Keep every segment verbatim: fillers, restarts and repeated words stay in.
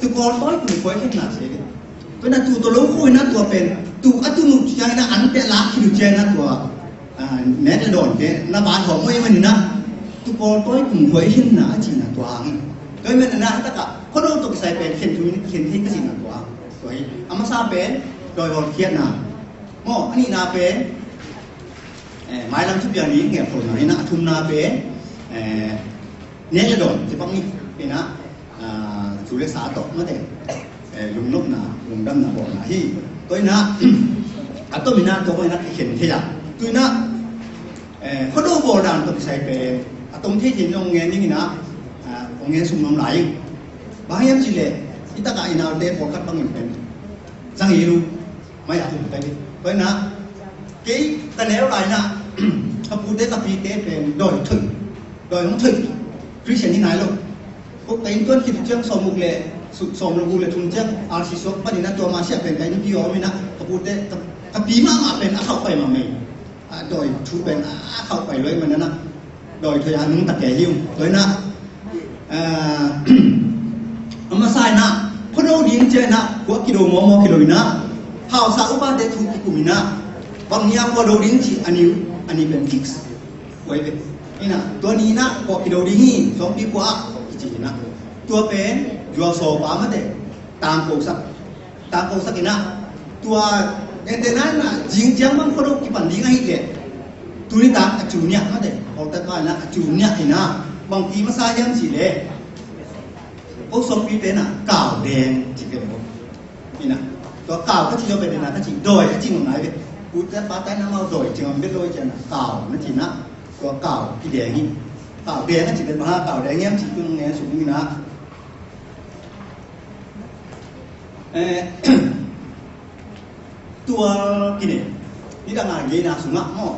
Tu pawl tawi kum khuai khin na se. Tua na tu tawh lo khuai na tua pen tu a tun uh ciang na an pia lak khit uh ciang na tua, ah, nek le dawn te na ban hawm uh ahih manin na tu pawl tawi kum khuai khin na a cihna tua hang. Tua ahih manin na takah khuado tawh kisai pen khen thu khen thei ka cihna tua hang. Tua hi a masa pen dawi hawlkhiatna. Maw, a nihna pen, eh, mailam thupiang ding ngelkholhna hi na, a thumna pen, eh, nek le dawn ci bang hi na, ah, thu le sa tawh mate, eh, lungnopna, lungdamna bawlna hi. Tua hi na, a tom hi na, tua bang hi na kikhen thei a. Tu hi na, eh, khuado bawl dan tawh kisai pen a tom thei thei in hong ngen ding hi na, ah, hong ngen sung nuam lai hi. Bang hiam cih leh i takah i naute pawlkhat bangin pen zang hi lo. Mai a tum kai. Tua hi na kei ka neu lai na ka pute ka pite pen dawi thoi, dawi hong thoi Christian hi nai lo. Ko ka inn tuan khit ciang sawmguk le su-, sawmguk le thum ciang R C suak panin a tua mah siah pen ka innpi om in a ka pute ka, ka pi mahmah pen a khauh pai mahmah hi. A dawi thu pen a khauh pai lo ahih manin a dawi thoi a nungta kei hi ung. Tua hi na, ah, a masa hi na khuado ding ciang hi na kua kido mawmaw kilo hi na hausa upate thu kikum hi na bang hi a khuado ding ci a ni, a ni pen fix. Khuai ve hi na tua ni hi na kua kido ding hi sawmpi kua ah kici hi na tua pen juasaw pa mate tangko sak. Tangko sak hi na tua ente na hi na zing ciang bang khuado kipan ding ahih leh tuni tak a cu niah mate hawltak pa hi na a cu niah hi na bangpi masa hiam cih leh ko sawmpite na kau deng ci pen ko hi na tua kau ka ci zong pen hi na ka ci dawi a ci ngam nai ve. Pute pate na mau dawi ci ngam vet lo hi ci a na kau na ci na tua kau kideng hi. Kau deng a ci pen bang ha kau deng hiam ci tung ngen sung hi na. Eh, tual kine. Nidang a ngeina sungah maw.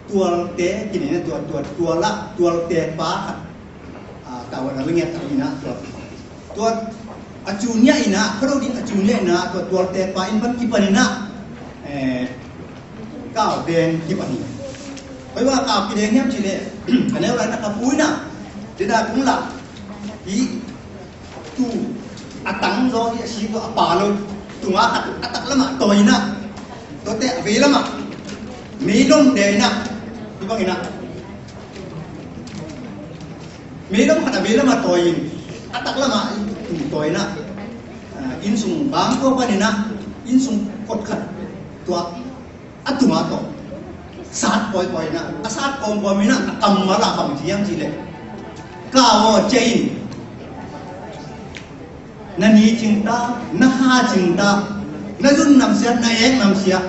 Tualte kine, tua, tua, tual ah, tualte pa khat. Ah, tawa na lenget tak ina, tua. Tua, a cu niah ina, khuado ding a cu niah ina, tua, tualte pa in pan kipan ina. Eh, kau deng kipan ina. Hoi ba kau kideng hiam cih leh, ka neu lai na ka pu ina. Dena kung la. I Tu a tang zaw hi a si tua a pa lo. Tunga khat a tak lamah tawi inah, tuate a vei lamah meilom de inah, hi bang inah, meilom khat a vei lamah tawi in, a tak lamah tu tawi inah, ah, innsung bang tua pan inah, innsung kot khat tua a tungah tawh sat kawikawi inah, a sat kawmkawm inah, a kammal ah bang ci hiam cih leh, ka aw cia in, na ni cing ta, na ha cing ta, na zun namsia, na ek namsia,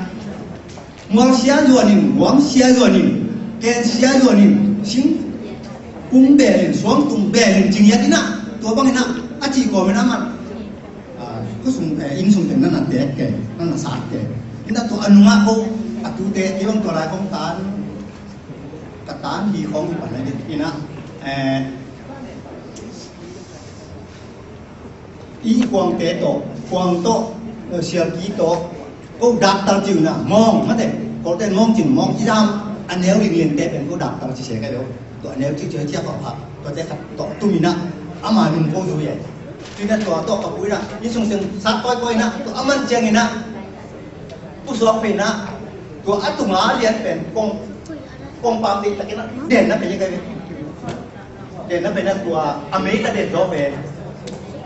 mual sia zuan in, muang sia zuan in, ken sia zuan in, sing kung bel in, suang tung bel in, cing hiat inah, tua bang inah a cih kawm inah man. Ah, khua sung, eh, inn sung teng na na tek kei, na na sat kei. Inah tua a nungah ko, a tute, kei bang tua lai kong tan, ka tan hi khong hi pan lai ding. Inah, eh, i khuangte tawh, khuang tawh, eh, sialpi tawh, ko daktar ci uh inah, mawng, mate, kote mawng cin mawng, i dam, a neu ling liante pen ko daktar ci se kai lo. Tua a neu ci ciang ciah pahpah, tuate khat tawh tum inah, ama nung ko zu ye. Tuinah tua tawh ka pu inah, i sung seng sat kawikawi inah, tua a man ciang inah, pusuak pe inah, tua a tunga lian pen, kong, kong pam dih tak inah, den na pe ye kai ve. Den na pe inah tua, a mei ta den zaw pen.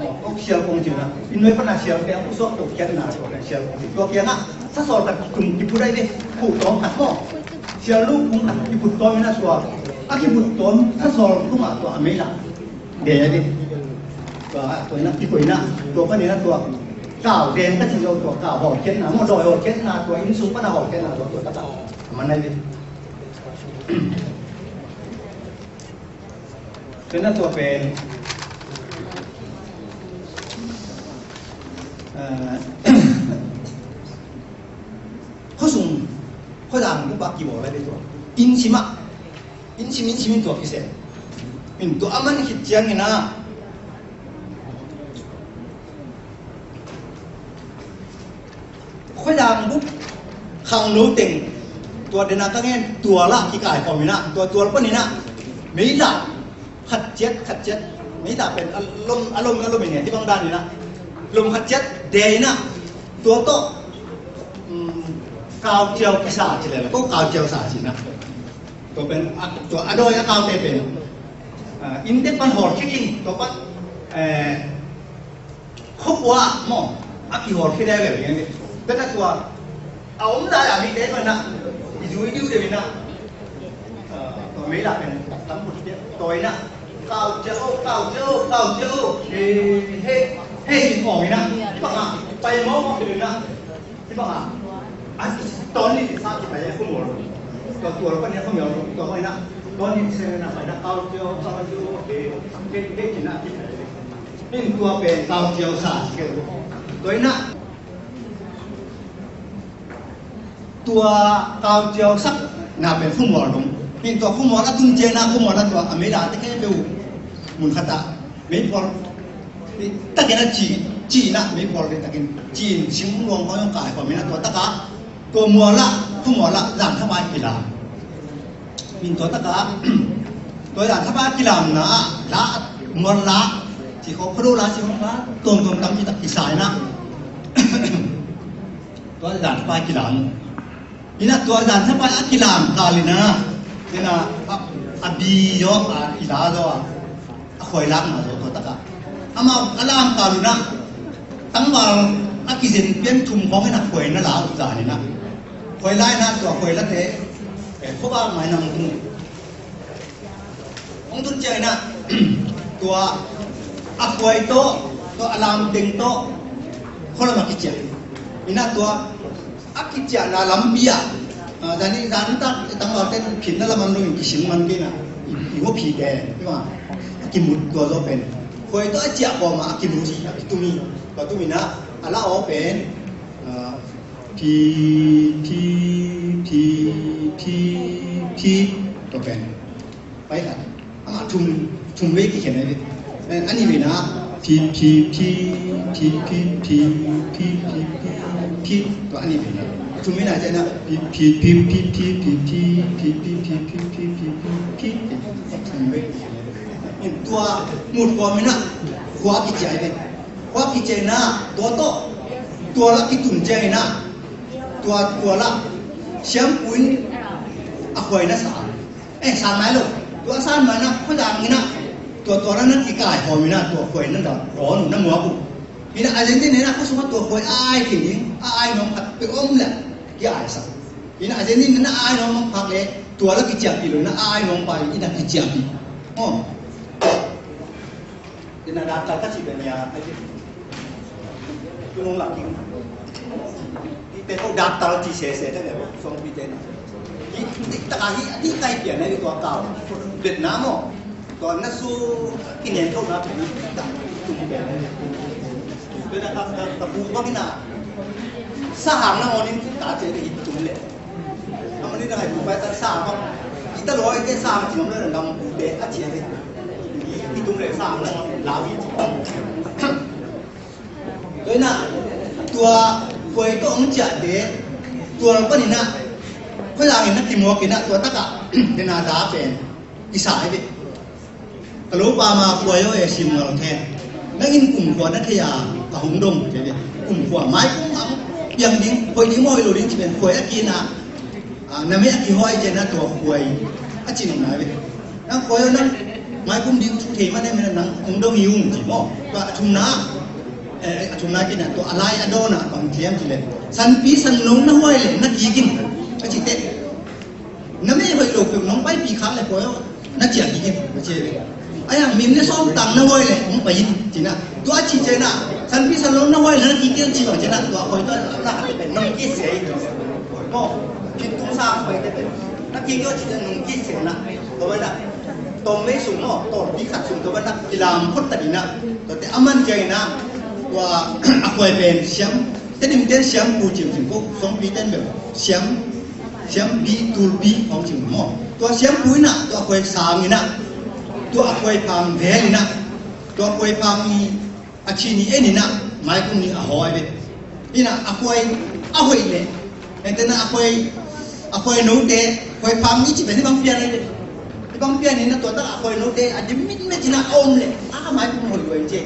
Kong sial kong ci inah, i nuai pan a sial pen, a pusuak tua kian na, tua pen sial kong ci. Tua kian ah, sa sawl khat tum kiput ai ve, pu tawm khat maw. Sial lu kung khat kiput tawm inah tua. A kiput tawm, a sawl kung ah tua a mei la. Deng a ding. Tua, tua inah, kikoih inah, tua pan inah tua. Kau deng ka ci zo tua, kau hawlkhiatna, maw dawi hawlkhiatna, tua innsung pan a hawlkhiatna, tua, tua, tua, tua. A man ai ding. Tua inah tua pen. Eh, khuasung, khuadang bup ah kibawl lai ding tua. Inn sim ah. Inn sim, inn sim in tua kisem. In tua a man khit ciang inah. Khuadang bup khangno teng. Tua dena ka ngen tual ah kikai khawm inah. Tua tual pan inah. Mei lah khat ciat, khat ciat. Mei lah pen a lom, a lom, a lom inah. Hih bang dan inah. Lum khat ciat dei na, tua tawh, um, kauciau kisa ci le, ko kauciau sa ci na. Tua pen, a, tua a dawi a kaute pen. Ah, innte pan hawl khit in, tua pan, eh, khua maw, a kihawl khit le le, tua tua, a om lai a mite tua na, i zui diu deuh na. Tua mei la pen tam put te tua na. Kau cia o, kau cia o, kau cia o. He, he, he, in ong na. Bang a, pai mo mo na. Bang a. A, ton ni sa ki pai ko mo. Tua tua pa ni ko mo, tua na. Ton ni se na pai na kau cia o, kau cia o. He, he, he, ki na ki pai. In tua pen kau cia o sa ki. Tua na. Tua kauciau sakna pen khua mual dong. Hin tua khua mual a tun ciangin khua mual a tua a meidang te khempeuh mun khat ah meipual takin a ci, ci-in ah meipual takin ci-in singluang khawng zong kai khawm in ah tua takah tua mual ah khua mual ah zan thapai kilam. Min tua takah tua zan thapai kilamna ah la mual la ci khawng khuado la ci khawng la tuamtuam tam ci tak kisa in ah. Tua zan thapai kilam. Ina tua zan thapai a kilam kal ina. Ina a, a bi zaw a ila zaw a. A khuai lakna zaw tua takah. Amau a lam kal ina. Tangval a kizen pian thum khawng ina khuai na la uh zan ina. Khuai la ina tua khuai la te. Eh, khuaba mai nang tu. Hong tun ciang ina, tua a khuai tawh, tua a lam teng tawh, khualam a kiciah. Ina tua a kiciahna lampi ah, ah, zani zan tak tangval ten phin na lam an lo in kisim man kei na, i, i hua phi te, tua a kimut tua zaw pen. Khuai tawh a ciah kawm a kimut, a kitum hi, tua tum ina, a la aw pen, ah, phi, phi, phi, phi, phi, tua pen. Pai khat. Amah thum, thum vei kikhen ahi ve. Eh, a nih veina phi, phi, phi, phi. Tua a nih veina. A thum veina ciangin phi, phi, phi, phi. A thum vei kikhen ahi ve. Tua mut khua mina khua kiciah ahi ve. Khua kiciah ina tua tawh tua la kitun ciangina tua, tua la siampu in a khuai na sa. Eh, sang nai lo. Tua sang nai na, khuazang ina. Tua, tua na na kikai hawm ina, tua khuai na da, rawn na muak uh. Ina a zen ina, khuasung a tua khuai ai khin ding, a ai nuam khat pe om le, ki ai sa. Ina a zen ina, a ai nuam phak le, tua la kiciapih lo, na a ai nuam pai, ina kiciapih. Oh. Ina daktal ka cih pen nia, tunung lak ding. Ite ko daktal cih sese te ne, song pi te ne. Hi, hi, taka hi, hi kai pian ne, tua kau. Vietnam o. Tua na su, kinen ko na pi, tak, tung pian ne. Pen na tak, tak, tak, bu bang ina. Sahang na onin, ta ce, hi, tung le. Amah nih na ngaihtuah pai tan sa mah. Ita lua ite sa mah cingam le lam pute a cia te. I tum le sa mah lau i ci. Tua ina tua khuai tawh hong ciahte tua panin ah khuazangin na kimuak in ah tua takah tena da pen i sa hi ve. Ka lopa ma khuai aw e sim ngal khe. Nang in kumkhua na thei a ka hong dong khe ve. Kumkhua mai kum ang piang ding, hoih ding maw hoih lo ding ci pen khuai a kina. Ah, na mei a kihuai ce na tua khuai a cin na ve. Nang khuai aw nang mai kum ding thu thei ma ne me nang hong dong i ung ci maw. Tua a thumna, eh, a thumna kina tua a lai a dawna bang thiam ci le. Sanpi sanlo na huai le na kikin a ci te. Na mei hoih lo peuh nong paipih khak le pawi aw, na ciah kik in, na ciah ve. A yang min ne sawm tang na huai le hong pai in, ci na. Tua ci ciah na, sanpi sanlo na huai le na kik in ci bang ciah na, tua koi tua na khat le nong kik sia in. Maw, kik tung sa pai te te. Na kik aw ci ciah nong kik sia na. Tua bai na. Tawm mei sung maw, tawm pi khat sung tua bai na. Kilam phot ta di na. Tua te a man ciah in na. Tua a koi pen siam. Tedim ten siampu cim cim ko, songpi ten bel siam, siampi, tulpi hong cim maw. Tua siampu in ah, tua khuai sang in ah, tua a khuai phang vel in ah, tua khuai phang i a cin i en in ah, mai kung ni a hawi ve. In ah, a khuai a hoih le. Enten ah, a khuai, a khuai note, khuai phang i ci pen i bang pian le. I bang pian in ah, tua tak a khuai note, a dim mit met in ah, a om le. A mai kung hoih hoih ce.